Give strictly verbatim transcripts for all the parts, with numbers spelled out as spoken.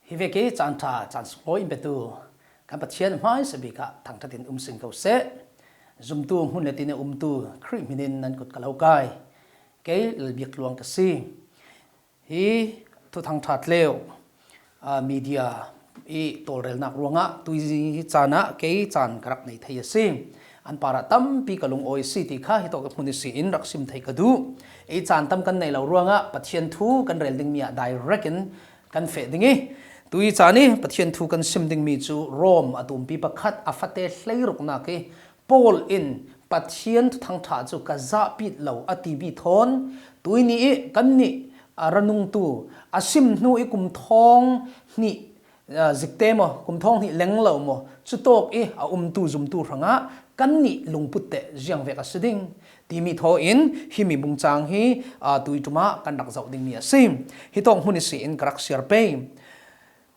Hi vek hi caan ṭha caan sunglawi in petu kan Pathian hmaisa bik ah thangṭhat in um seng ko seh. Zumtu hmun le tin a umtu Khrih hminin nan kut ka lo kai. Kei Lalbiak Luang ka si. Hi thuthang ṭha tleu, aa, media i tawlrelnak ruangah tui caan ah kei caan ka rak nei thei a si. An parah tampi ka lungawi a si ti kha hitawk hmun ihsi in rak sim thei ka duh. Ei caan tam kan nei lo ruangah Pathian thu kan rel dingmi ah direct in kan feh ding i, tui caan i Pathian thu kan sim dingmi cu Rom a tumpi pakhat a fate hleiruknak i Paul in Pathian thuthang ṭha cu ka zahpit lo a timi thawn tuini i kannih a ra nungtu a sim hnu i kum thawng hnih, aa, zikte maw, kum thawng hnih leng lo maw, cutawk i a umtu zumtu hrangah kannih lungput teh ziangvek a si ding timi thaw in himi bungcang hi, aa, tui ṭum ah kan rak zoh dingmi a si. Hitawk hmun ihsi in ka rak siar pei.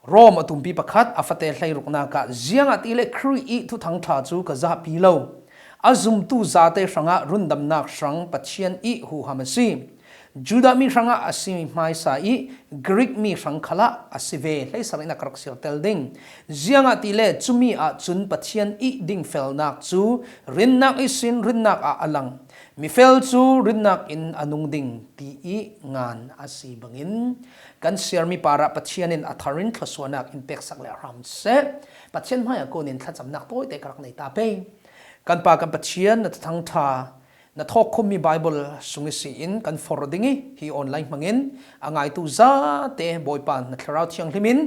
Rom a tumpi pakhat a fate hleiruknak ah, ziangahtile Khrih i thuthang ṭha cu ka zahpi lo. A zumtu zate hrangah rundamnak hrang Pathian i huham a si. Judah mi hrangah a si hmaisa i Greek mi hrang khalah a si ve, hleisarih in a ka rak siar tel ding. Ziangahtile cumi ah cun Pathian i dingfelnak cu rinnak ihsin rinnak ah a lang. Mifel cu rinnak in a nung ding ti i ngan a si bangin kan siarmi parah Pathian in a thar in thluasuahnak in peksak le a hram seh. Pathian hmaiah kun in thlacamnak tawite ka rak nei ta pei. Kan Pa kan Pathian, na thuthang ṭha na thawkkhummi Baibal sung ihsi in kan for ding i, hi online hmangin a ngaitu zate Bawipa na Thlarau Thianghlim in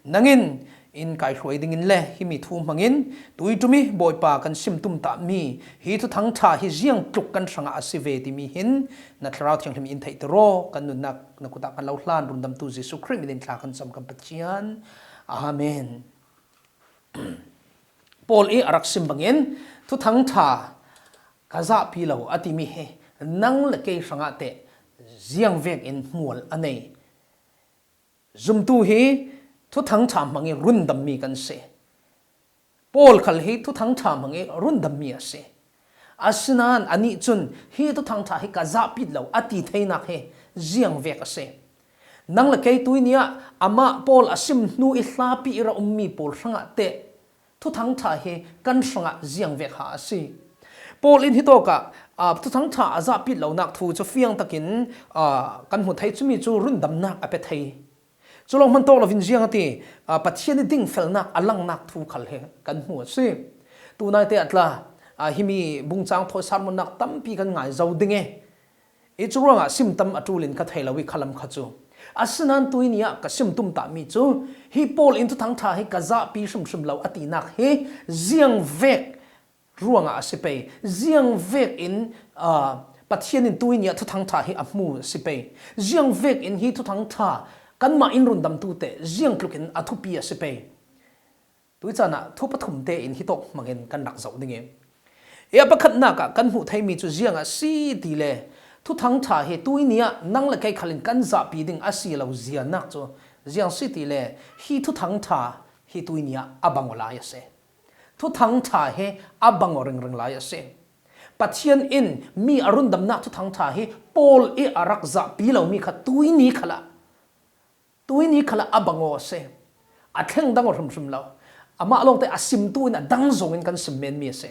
nangin in kaihruai dingin le himi thu hmangin tui ṭum i Bawipa kan sim tum tahmi hi thuthang ṭha hi ziang tluk kan hrangah a si ve timi hin na Thlarau Thianghlim in theihter aw. Kan nunnak na kut ah kan lo hlan, rundamtu Jesuh Khrih min in thla kan cam kan Pathian. Amen. Paul i a rak sim bangin thuthang ṭha ka zahpi lo a timi hi nang le kei hrangah teh ziangvek in hmual a nei. Zumtu hi thuthang ṭha hmang i rundammi kan si. Paul khal hi thuthang ṭha hmang i rundammi a si. Asinain anih cun hi thuthang ṭha hi ka zahpit lo a ti theinak hi ziangvek a si. Nang le kei tuini ah amah Paul a sim hnu i hlapi i ra ummi pawl hrangah teh thuthang ṭha hi kan hrangah ziangvek ha a si. Paul in hitawk ah, aa, thuthang ṭha a zahpit lonak thu cu fiang takin, aa, kan hmu thei, cumi cu rundamnak a pe thei. Cu lawng hman tawk lovin ziang a ti, aa, Pathian i dingfelnak a langnak thu khal hi kan hmu a si. Tunaite a tla, aa, himi bungcang thawi sermonnak tampi kan ngai zo ding i, i cu ruangah sim tam a ṭul in ka thei lo i khalam kha cu. Asinain tuini ah ka sim tum tahmi cu hi Paul in thuthang ṭha hi ka zahpi hrimhrim lo a tinak hi ziangvek ruangah a si pei. Ziangvek in, aa, Pathian in tuini ah thuthang ṭha hi a hmu a si pei. Ziangvek in hi thuthang ṭha kanmah in rundamtu teh ziangtluk in a thupi a si pei. Tui caan ah thu pathum tein hitawk hmangin kan rak zoh ding i, i a pakhatnak ah kan hmuh theimi cu ziang a si ti le thuthang ṭha hi tuini ah nang le kei khal in kan zahpi ding a si lo zianak cu ziang si ti le hi thuthang ṭha hi tuini ah a bang aw lai a si. Thuthang ṭha hi a bang aw ringring lai a si. Pathian in mi a rundamnak thuthang ṭha hi Paul i a rak zahpi lomi kha tuini khalah, tuini khalah a bang aw a si. A thleng dang aw hrimhrim lo. Amah lawngte a simtu in a dang zongin kan sim menmi a si.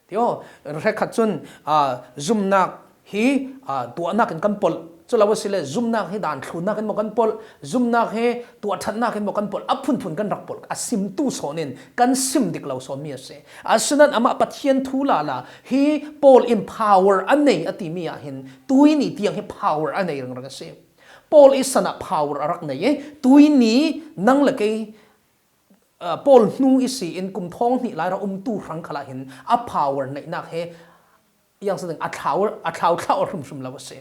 Tio, hrekkhat cun, aa, zumnak hi, aa, tuahnak in kan polh. Cu lo asile zumnak hi daan thlunnak in maw kan polh, zumnak hi tuahṭhatnak in maw kan polh, a phunphun kan rak polh. A simtu sawn in kan sim dik lo sawnmi a si. Asinain amah Pathian thu lala hi Paul in power a nei a timi ah hin tuini tiang hi power a nei ringring a si. Paul i san ah power a rak nei i tuini nang le kei, aa, Paul hnu ihsi in kum thawng hnih lai ra umtu hrang khalah hin a power neihnak hi iang si ding a thlau, a thlau thlau a hrimhrim lo a si.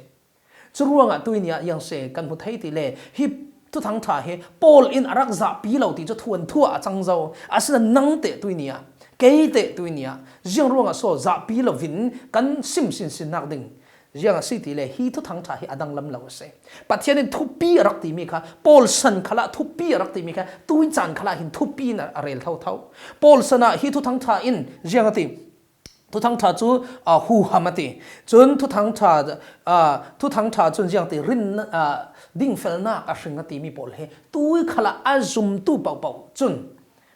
Cu ruangah tuini ah iang si kan hmu thei ti le hi thuthang ṭha hi Paul in a rak zahpi lo ti cu thuanthu ah a cang zo. Asinain nang teh tuini ah, kei teh tuini ah ziang ruangah so zahpi lovin kan sim sinsinnak ding ziang a si ti le hi thuthang ṭha hi a danglam lo a si. Pathian in thupi a rak timi kha, Paul san khalah thupi a rak timi kha, tui caan khalah hin thupi in a rel thotho. Paul san ah hi thuthang ṭha in ziang a ti, Thuthangṭha chu, a, huham a ti. Chun Thuthangṭha, a, Thuthangṭha chun ziang ti, rin, a, dingfelnak a hring a timi pawl hi tui khalah a zumtu pohpoh cun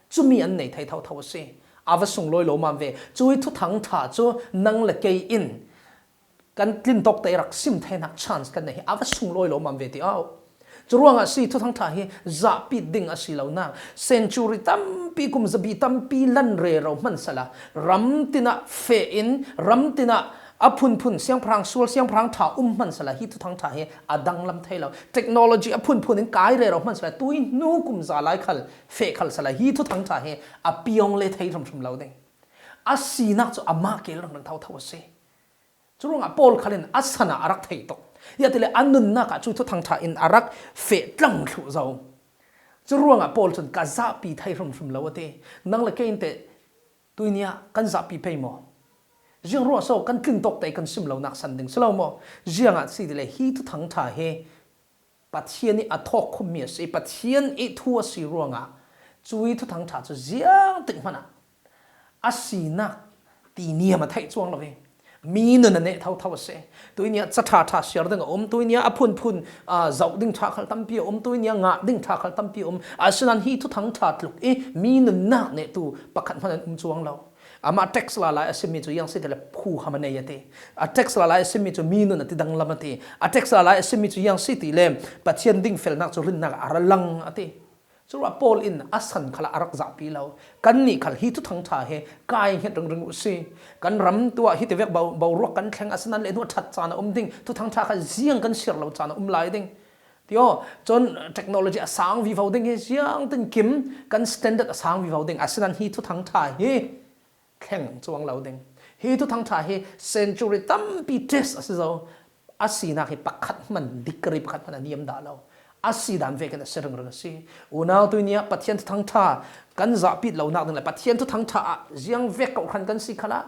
cumi an nei thei thotho a si. A va sunglawi lo mam ve. Cui Thuthangṭha cu nang le kei in kan tlintawkte rak sim theinak chance kan nei hi a va sunglawi lo mam ve ti au. Curuangah si Thuthangṭha hi zahpit ding a si lonak, century tampi, kum zabi tampi lan rero hmansala, ram tinah feh in, ram tinah a phunphun siangpahrang sual, siangpahrang ṭha um hmansala hi Thuthangṭha hi a danglam thei lo. Technology a phunphun in kai rero hmansala, tui hnu kum za lai khal feh khal sala hi Thuthangṭha hi a piawng le thei hrimhrim lo ding. A sinak cu amah kel ringring thotho a si. Curuangah Paul khal in a san ah a rak thei tuk. Ziatileh a nunnak ah cui Thuthangṭha in a rak feh tlang thluh zo. Curuangah Paul cun ka zahpi thei hrimhrim lo a ti. Nang le kei in teh tuini ah kan zahpi pei maw? Ziang ruang so kan tlintawkte kan sim lonak san ding si lo maw? Ziangah si tileh hi Thuthangṭha hi Pathian ih a thawkkhummi a si, Pathian ih thu a si ruangah cui Thuthangṭha cu ziangtik hmanh ah a sinak ti niam a theih cuang lo ve. Mi nun a neh thotho a si. Tuini ah caṭha ṭha siar ding a um, tuini ah a phunphun, aa, zoh ding ṭha khal tampi a um, tuini ah ngah ding ṭha khal tampi a um. Asinain hi Thuthangṭha tluk ih mi nunnak nehtu pakhat hmanh an um cuang lo. Amah tax lala a simi cu ziang si ti le huham a nei a ti. A tax lala a simi cu mi nun a ti danglam a ti. A tax lala a simi cu ziang si ti le Pathian dingfelnak cu rinnak a ra lang a ti. Curuah Paul in a san khalah a rak zahpi lo. Kannih khal hi Thuthangṭha he kai hnget ringring uh si. Kan ram tuah hi tivek bo, boruak kan thleng, asinain le hnu a ṭhat caan a um ding, Thuthangṭha kha ziang kan siar lo caan a um lai ding. Tio, cun technology a sang vivo ding hi ziang tin kim kan standard a sang vivo ding. Asinain hi Thuthangṭha hi thleng cuang lo ding. Hi Thuthangṭha hi century tampi test a si zo. A sinak hi pakhat hmanh, degree pakhat hmanh a niam dah lo. A si dan vekin a si ringring a si. Unau tuini ah Pathian Thuthangṭha kan zahpit lonak ding le Pathian Thuthangṭha ah ziang vek kawhhran kan si khalah,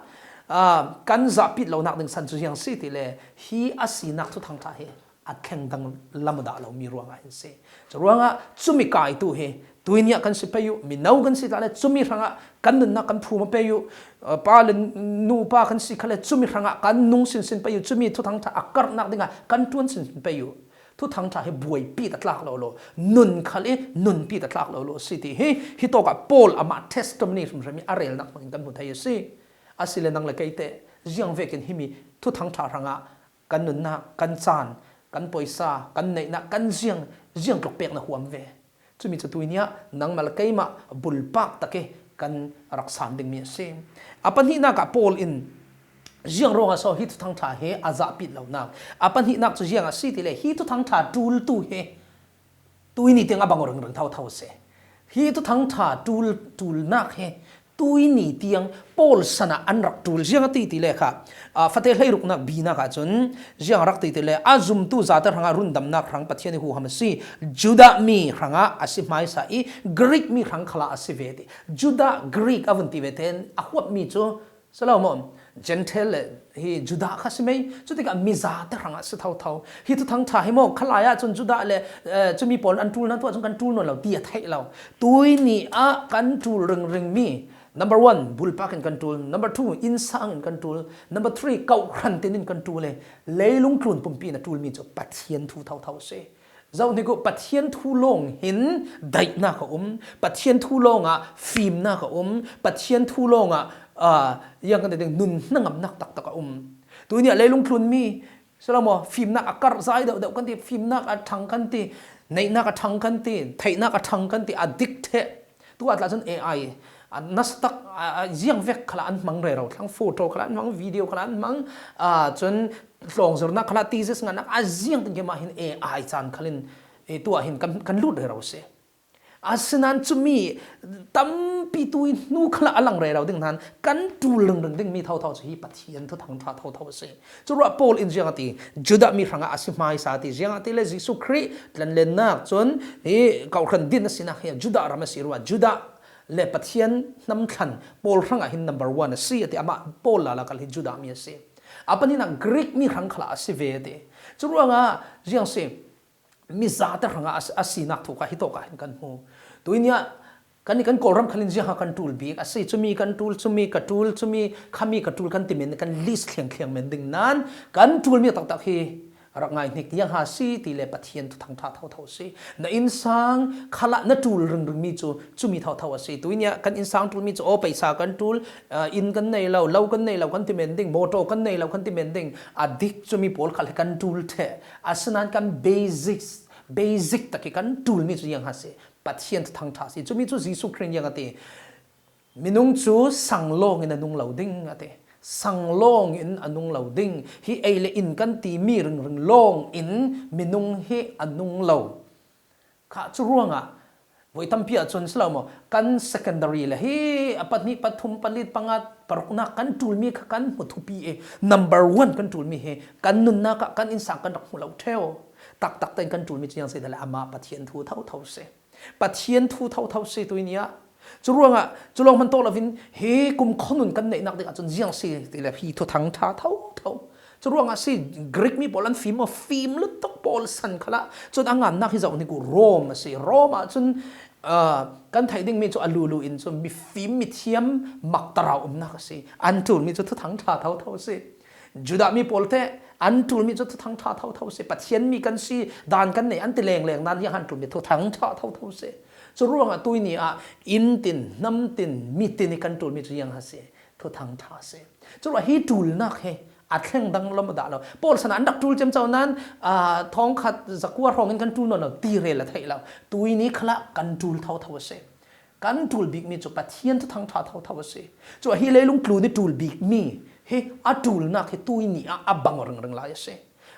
aa, kan zahpit lonak ding san cu ziang si ti le hi a sinak Thuthangṭha hi a thleng danglam dah lomi ruangah hin si. Curuangah cumi kaitu hi tuini ah kan si pei uh, mino kan si tla le cumi hrangah kan nunnak kan phum a pei uh, pa le nupa kan si kha le cumi hrangah kan nung sinsin pei uh, cumi Thuthangṭha a karhnak dingah kan ṭuan sinsin pei uh. Thuthangṭha hi buaipi ta tlak lo lo, nun khal i nunpi ta tlak lo lo si ti hi, hi tawkah Paul amah testimony hrimhrim i a relnak hmangin kan hmu thei a si. A si le nang le kei teh ziang vekin himi Thuthangṭha hrangah kan nunnak, kan caan, kan poisa, kan neihnak, kan ziang, ziang tluk pek na huam ve. Cumi cu tuini ah nangmah le keimah bulpak tak i kan rak san dingmi a si. A pahnihnak ah Paul in ziang ruangah so hi Thuthangṭha hi a zahpit lonak? A pahnihnak cu ziang a si ti le hi Thuthangṭha ṭultu hi tuini tiang a bang ringring thotho a si. Hi Thuthangṭha ṭul, ṭulnak hi tuini tiang Paul san ah an rak ṭul ziang a ti ti le kha, aa, Fate hleiruknak binak ah cun ziang a rak ti ti le a zumtu zate hrangah rundamnak hrang Pathian i huham a si. Judah mi hrangah a si hmaisa i Greek mi hrang khalah a si ve ti. Judah, Greek a vun ti ve tein a huapmi cu si lo maw? Gentile le hi Judah kha si mei, cutikah mizate hrangah si thotho. Hi Thuthangṭha hi maw, khalai ah cun Judah le, eh, cumi pawl an ṭul hna, tuah cun kan ṭul nawn lo ti a theih lo. Tuini ah kan ṭul ringringmi, number one, bulpak in kan ṭul, number two, innsang in kan ṭul, number three, kawhhran tin in kan ṭul i leilung tlun pumpi in a ṭulmi cu Pathian thu thotho a si. Zohhnik uh, Pathian thu lawng hin daihnak a um, Pathian thu lawngah fimnak a um, Pathian thu lawngah, aa, ziang kan ti ding, nun hnangamnak taktak a um. Tuini ah leilung tlunmi, si lo maw, fimnak a karh zai deuhdeuh kan ti, fimnak a ṭhang kan ti, neihnak a ṭhang kan ti, theihnak a ṭhang kan ti, a dik ṭheh. Tu ah tla cun A I, a nasatak, a, a ziang vek khalah an hmang rero thlang, photo khalah an hmang, video khalah an hmang, aa, cun tlawngzirnak khalah thesis ngannak a ziang tin keimah hin A I caan khalin, eh, tu ah hin kan, kan lut rero si. Asinain cumi tampi tui hnu khalah a lang rero ding hna kan ṭul ringring dingmi thotho cu hi Pathian Thuthangṭha thotho a si. Curuah Paul in ziang a ti, Judah mi hrangah a si hmaisa ti, ziang a ti le Jesuh Khrih tlanlennak cun hi kawhhran din a sinak hi Judah ram a si ruah, Judah le Pathian hnamthlan pawl hrangah hin number one a si a ti, amah Paul lala kal hi Judah mi a si. A pahnihnak Greek mi hrang khalah a si ve a ti. Curuangah ziang si, mizate hrangah a, a sinak thu kha hi tawkah hin kan hmu. Tuini ah Kan ni kan Kawlram khalin ziang ha kan ṭul bik a si, cumi kan ṭul, cumi ka ṭul, cumi khami ka ṭul kan ti men, kan list thliangthliang men ding nan kan ṭulmi taktak hi rak ngaihnik ziang ha si ti le Pathian thuthang ṭha thotho si. Na innsang khalah na ṭul ringringmi cu cumi thotho a si. Tuinia kan innsang ṭulmi cu aw, paisa kan ṭul, aa, inn kan nei lo, lo kan nei lo kan ti men ding, mawṭaw kan nei lo kan ti men ding, a dik cumi pawl khal hi kan ṭul ṭheh. Asinain kan basics, basic tak hi kan ṭulmi cu ziang ha si. Pathian thuthang ṭha si. Cumi cu Jesuh Khrih in ziang a ti? Minung cu sang lawng in a nung lo ding, a ti. Sang lawng in a nung lo ding. Hi ei le in kan timi ringring lawng in minung hi a nung lo. Kha cu ruangah voi tampi ah cun si lo maw, kan secondary le hi a pahnih, pathum, palit, panga, paruknak kan ṭulmi kha kan hmu thupi i number one kan ṭulmi hi kan nunnak ah kan innsang kan rak hmu lo ṭheu. Taktak tein kan ṭulmi cu ziang si ti le amah Pathian thu thotho si. Pathian thu thotho si tuinia. Cu ruangah cu lawng hman tawk loin hi kumkhua nun kan neihnak ding ahcun ziang si ti le hi thuthang ṭha thotho. Cu ruangah si Greek mi pawl an fim maw, fim lutuk, Paul san khalah cun a ngannak hi zoh hnik u, Rome a si. Rome ah cun, aa, kan theih dingmi cu a lulu in cun mifim mithiam mak tarau umnak a si. An ṭulmi cu thuthang ṭha thotho a si. Judah mi pawl te an ṭulmi cu thuthang ṭha thotho si. Pathian mi kan si, dan kan nei an ti lengleng nan ziang han ṭulmi thuthang ṭha thotho si. Cu ruangah tuini ah inn tin, hnam tin, mi tin i kan ṭulmi cu ziang ha si. Thuthang ṭha si. Cu ruah hi ṭulnak hi a thleng dang lam dah lo. Paul san ah an rak ṭul ciamco nan, aa, thawngkhat zakua hrawngin kan ṭul nawn lo ti rel a theih lo. Tuini khalah kan ṭul thotho a si. Kan ṭul bikmi cu Pathian thuthang ṭha thotho a si. Cu hi leilung tlun i ṭul bikmi hi a ṭulnak hi tuini ah a bang ringring lai a si.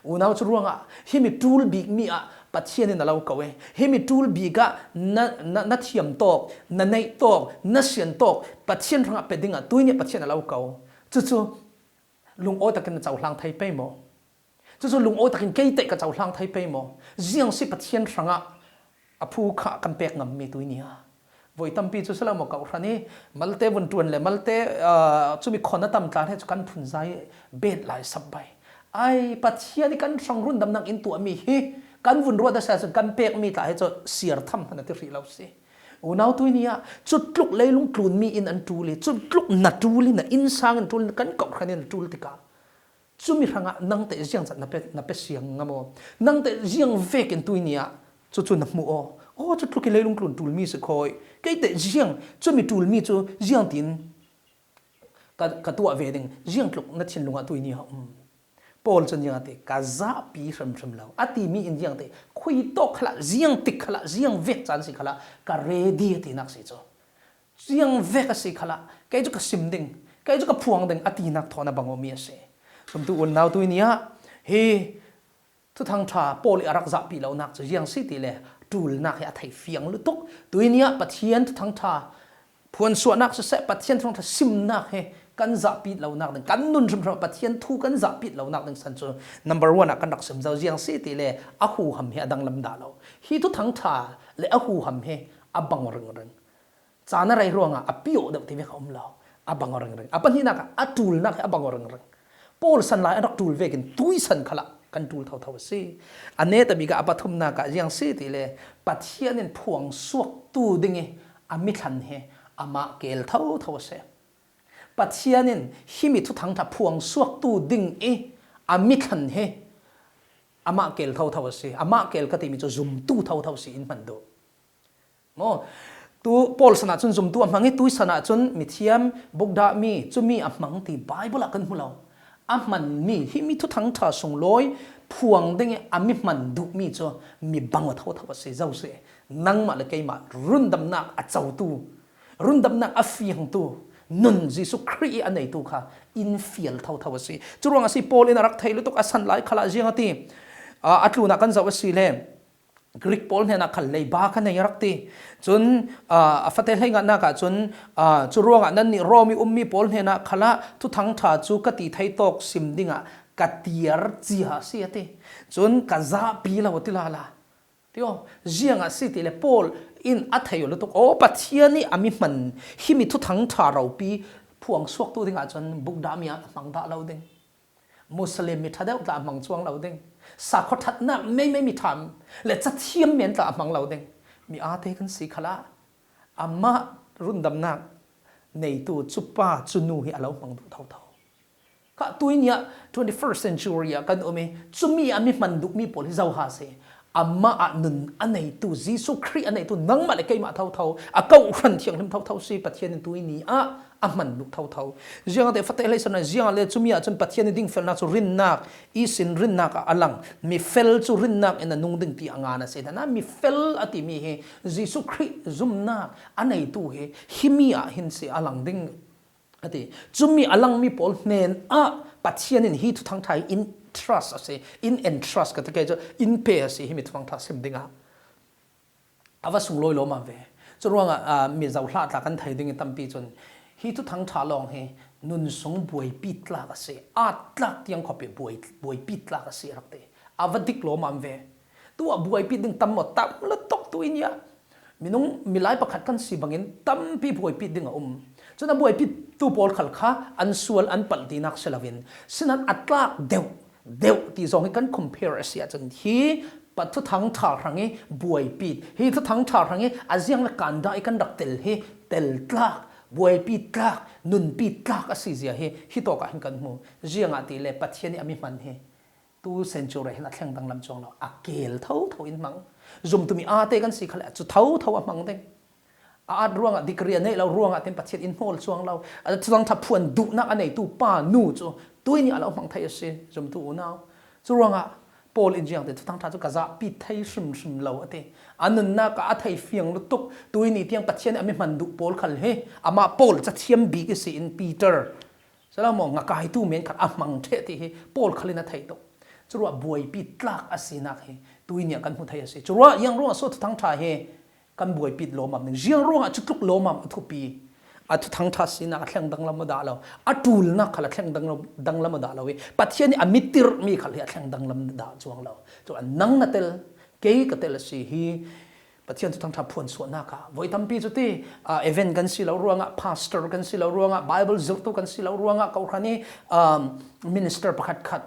Unau cu ruangah himi ṭul bikmi ah Pathian in a lo ko i, himi ṭul bik ah na, na, na thiam tawk, na neih tawk, na sian tawk Pathian hrangah pe dingah tuini ah Pathian a lo ko. Cucu lungawi takin na cohlang thei pei maw? Cucu lungawi takin kei teh ka cohlang thei pei maw? Ziang si Pathian hrangah a phu kha kan pek ngammi tuini ah? Voi tampi cu si lo maw, kawhhran i malte vun ṭuan le malte, aa, cumi khawn a tam tla he cu kan phunzai bet lai sap bai. Ai, Pathian i kan hrang rundamnak in tuahmi hi kan vun ruat a si ahcun kan pekmi tla he cu siar tham hmanh a ti hrih lo si. Unau tuini ah cutluk leilung tlunmi in an ṭul i, cutluk na ṭul i, na innsang in ṭul i, kan kawhhran in an ṭul tikah, cumi hrangah nang teh ziang zat na pe, na pe siang ngam aw? Nang teh ziang vekin tuini ah cucu na hmuh aw? Aw, cu tluk i leilung tlun ṭulmi si khawi. Kei teh ziang, cumi ṭulmi cu ziang tiin ka, ka tuah ve ding, ziang tluk na thinlung ah tuini ah um? Paul cun ziang a ti, ka zahpi hrimhrim lo a timi in ziang ti, khui tawk khalah, ziang tik khalah, ziang vek caan si khalah ka ready a tinak si cu. Ziang vek a si khalah, kei cu ka sim ding, kei cu ka phuang ding a tinak thawn a bang awmi a si. Zumtu unau tuini ah hi thuthang ṭha Paul i a rak zahpi lonak cu ziang si ti le ṭulnak hi a thei fiang lutuk. Tuini ah Pathian thuthang ṭha phuansuahnak siseh, Pathian thuthang ṭha simnak hi kan zahpi lonak ding, kan nun hrimhrim ah Pathian thu kan zahpi lonak ding san cu number one ah kan rak sim zo. Ziang si ti le a huham hi a danglam dah lo. Hi thuthang ṭha le a huham hi a bang ringring. Caan a rei ruangah a piawh deuh ti vek a um lo. A bang aw ringring. A pahnihnak ah a ṭulnak hi a bang aw ringring. Paul san lai an rak ṭul vekin tui san khalah kan ṭul thotho a si. A neta bik ah a pathumnak ah ziang si ti le Pathian in phuang suaktu ding i a mithlan hi amah keel thotho a si. Pathian in himi thuthang ṭha phuang suaktu ding i a mithlan hi amah keel thotho a si. Amah keel ka timi cu zumtu thotho si in hman duh. Maw? Tu Paul san ah cun zumtu a hmang i, tui san ah cun mithiam, bukdahmi, cumi a hmang ti Baibal ah kan hmu lo. A hmanmi, himi thuthang ṭha sunglawi phuang ding i a mi hman duhmi cu mi bang aw thotho a si zo si. Nangmah le keimah rundamnak a cotu, rundamnak a fiangtu nun Jesuh Khrih i a neitu kha in fial thotho a si. Cu ruang a si, Paul in a rak thei lutuk a san lai khalah ziang a ti, aa, a tlun ah kan zoh a si le Greek pawl hnenah khal leiba ka nei a rak ti. Cun, aa, a fate hleinganak ah cun, aa, cu ruangah nannih Rom i ummi pawl hnenah khalah thuthang ṭha cu ka ti thei tawk sim dingah ka tiar cia a si a ti. Cun ka zahpi lo a ti lala. Tio, ziangah si ti le Paul in a thei aw lutuk. Aw, Pathian i a mi hman himi thuthang ṭha ropi phuang suaktu dingah cun bukdahmi ah a hmang dah lo ding. Muslim mi ṭha deuh tla a hmang cuang lo ding. Sakhuaṭhatnak meimei mi ṭha le cathiam men tla a hmang lo ding. Mi aa te kan si khalah Amah rundamnak neitu cupa cunu hi a lo hmang duh thotho. Kha tuini ah twenty-first century ah kan um i, cumi a mi hman duhmi pawl hi zo ha si. Amah ah nun a neitu, Jesuh Khrih a neitu nangmah le keimah thotho, a kawhhran thianghlim thotho si, Pathian in tuini ah a hman duh thotho. Ziangahtile fate hleisarna, ziangahtile cumi ah cun Pathian i dingfelnak cu rinnak, i sin rinnak ah a lang. Mifel cu rinnak in a nung ding ti a ngan a si. Dana mifel a timi hi Jesuh Khrih zumnak a neitu hi himi ah hin si a lang ding a ti. Cumi a langmi pawl hnen ah Pathian in hi thuthang ṭha hi in trust a si, in entrust ka ti ke cu in pe a si, himi thuthang ṭha sim dingah a va sunglawi lawmam ve. Curuangah, aa, mi zohlah tla kan thei ding i tampi cun hi thuthang ṭha lawng hi nun sung buaipi tlak a si, at tlak tiang khuapi buai, buaipi tlak a si a rak ti. A va dik lawmam ve. Tuah buaipi ding tam maw? Tam lutuk tuini ah. Minung, milai pakhat kan si bangin tampi buaipi ding a um. Cun a buaipitu pawl khal kha an sual an palh tinak si loin, sinan a tlak deuh, deuh ti zong hi kan compare a si ahcun hi pa thuthang ṭha hrang i buaipi, hi thuthang ṭha hrang i a ziang le kan dah i kan rak tel hi tel tlak, buaipi tlak, nunpi tlak a si zia hi, hi tawkah hin kan hmu. Ziangahtile Pathian i a mi hman hi tu century hin a thleng danglam cuang lo, a keel thotho in hmang. Zumtu mi aa te kan si khal le cu thotho a hmang ding. A at ruangah, degree a neih lo ruangah tin Pathian in hnawl cuang lo. A thuthang ṭha phuan duhnak a neitu pa nu cu tuini a lo hmang thei a si, zumtu unau. Curuangah Paul in ziang te, thuthang ṭha cu ka zahpi thei hrimhrim lo a ti. A nunnak ah a thei fiang lutuk, tuini tiang Pathian a mi hman duh pawl khal hi amah Paul cathiam bik i si in Peter, si lo maw, ngakaitu men khat a hmang ṭheh ti hi Paul khal in a thei tuk. Curuah buaipi tlak a sinak hi tuini ah kan hmu thei a si. Curuah ziang ruangah so thuthang ṭha hi kan buaipi lawmam ding? Ziang ruangah cutluk lawmam a thupi? A thuthang ṭha sinak a thleng danglam a dah lo, a ṭulnak khal a thleng danglam, danglam a dah lo i Pathian i a mi tirhmi khal hi a thleng danglam dah cuang lo. Curuah nang na tel, kei ka tel a si hi. Pathian thuthang ṭha phuan suahnak ah voi tampi cu ti, aa, event kan si lo ruangah, pastor kan si lo ruangah, Bible zirhtu kan si lo ruangah, kawhhran i, aa, minister pakhatkhat,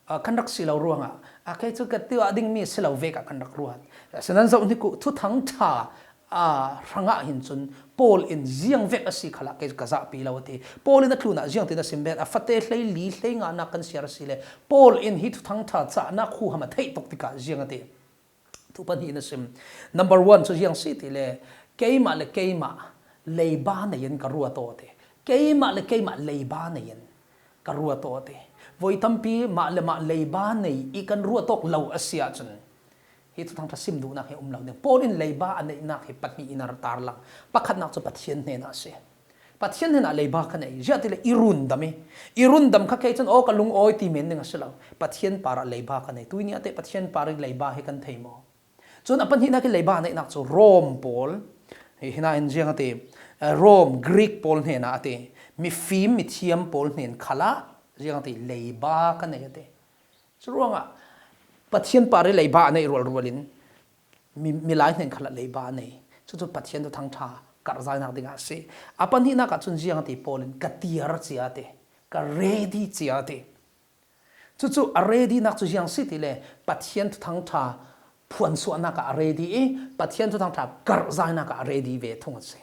aa, kan rak si lo ruangah, aa, kei cu ka tuah dingmi si lo vek ah kan rak ruat. Sinan zoh hnik uh, thuthang ṭha, aa, hrangah hin cun Paul in ziang vek a si khalah kei cu ka zahpi lo a ti. Paul in a tlunah ziangtin a sim bet, a fate hlei li, hlei nganak kan siar a si le Paul in hi thuthang ṭha cahnak huham a theih tuk tikah ziang a ti. Thu pahnih in a sim. Number one cu ziang si ti le, keimah le keimah leiba nei in ka ruat aw ti. Keimah le keimah leiba nei in ka ruat aw ti. Voi tampi mah le mah leiba nei i kan ruat awk lo a si ahcun hi thuthang ṭha sim duhnak hi a um lo ding. Paul in leiba a neihnak hi pahnih in a tarlang. Pakhatnak cu Pathian hnenah a si. Pathian hnenah leiba ka nei. Ziah ti le i rundam i, i rundam kha kei cun aw ka lungawi ti men ding a si lo. Pathian parah leiba ka nei. Tuini ah teh Pathian parih leiba hi kan thei maw? Cun a pahnihnak i leiba neihnak cu Rom pawl, hi, hinain ziang a ti, eh, Rom, Greek pawl hnenah a ti, mifim, mithiam pawl hnen khalah ziang a ti, leiba ka nei a ti. Curuangah Pathian parih leiba a neih rualrual in mi, milai hnen khalah leiba a nei. Cucu Pathian thuthang ṭha karhzainak dingah a si. A pahnihnak ah cun ziang a ti, Paul in ka tiar cia a ti, ka ready cia a ti. Cucu a readynak cu ziang si ti le Pathian thuthang ṭha phuansuahnak ah a ready i Pathian thuthang ṭha karhzainak ah a ready ve thung a si.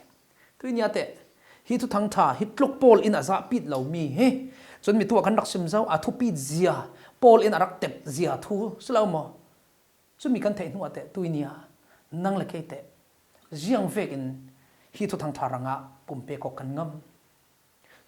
Tuini ah teh hi thuthang ṭha hi tluk Paul in a zahpit lomi hi cun mi tuah kan rak sim zo, a thupit zia, Paul in a rak tep zia thu si lo maw? Cumi kan theih hnu ah teh tuini ah nang le kei teh ziang vekin hi thuthang ṭha hrangah pumpek awk kan ngam?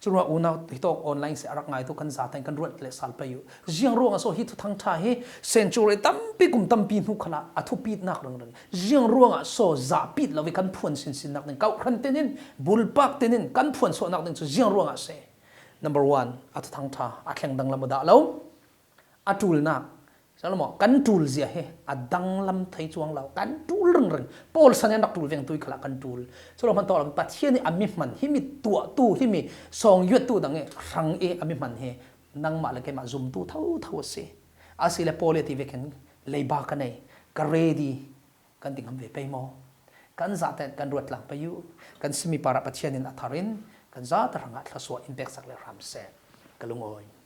Curuah unau hitawk online si a rak ngaitu kan zaten kan ruat le sal pei uh. Ziang ruangah so hi thuthang ṭha hi century tampi kum tampi hnu khalah a thupitnak ringring? Ziang ruangah so zahpit lo i kan phuan sinsinnak ding, kawhhran tenin, bulpak tenin kan phuan suahnak ding cu ziang ruangah si? Number one, a thuthang ṭha a thleng danglam a dah lo. A ṭulnak, si lo maw, kan ṭul zia hi a danglam thei cuang lo, kan ṭul ringring. Paul san in rak ṭul veng tui khalah kan ṭul. Cu lo hman tawh lo, Pathian i a mi hman, himi tuahtu, himi sawng yuattu dang i hrang i a mi hman hi nangmah le keimah zumtu thotho a si. A si le Paul i a ti vekin leiba ka nei, ka ready, kan ti ngam ve pei maw? Kan zate kan ruat tlang pei uh. Kan simi parah Pathian in a thar in kan zate hrangah thluasuah in peksak le hram seh. Ka lungawi.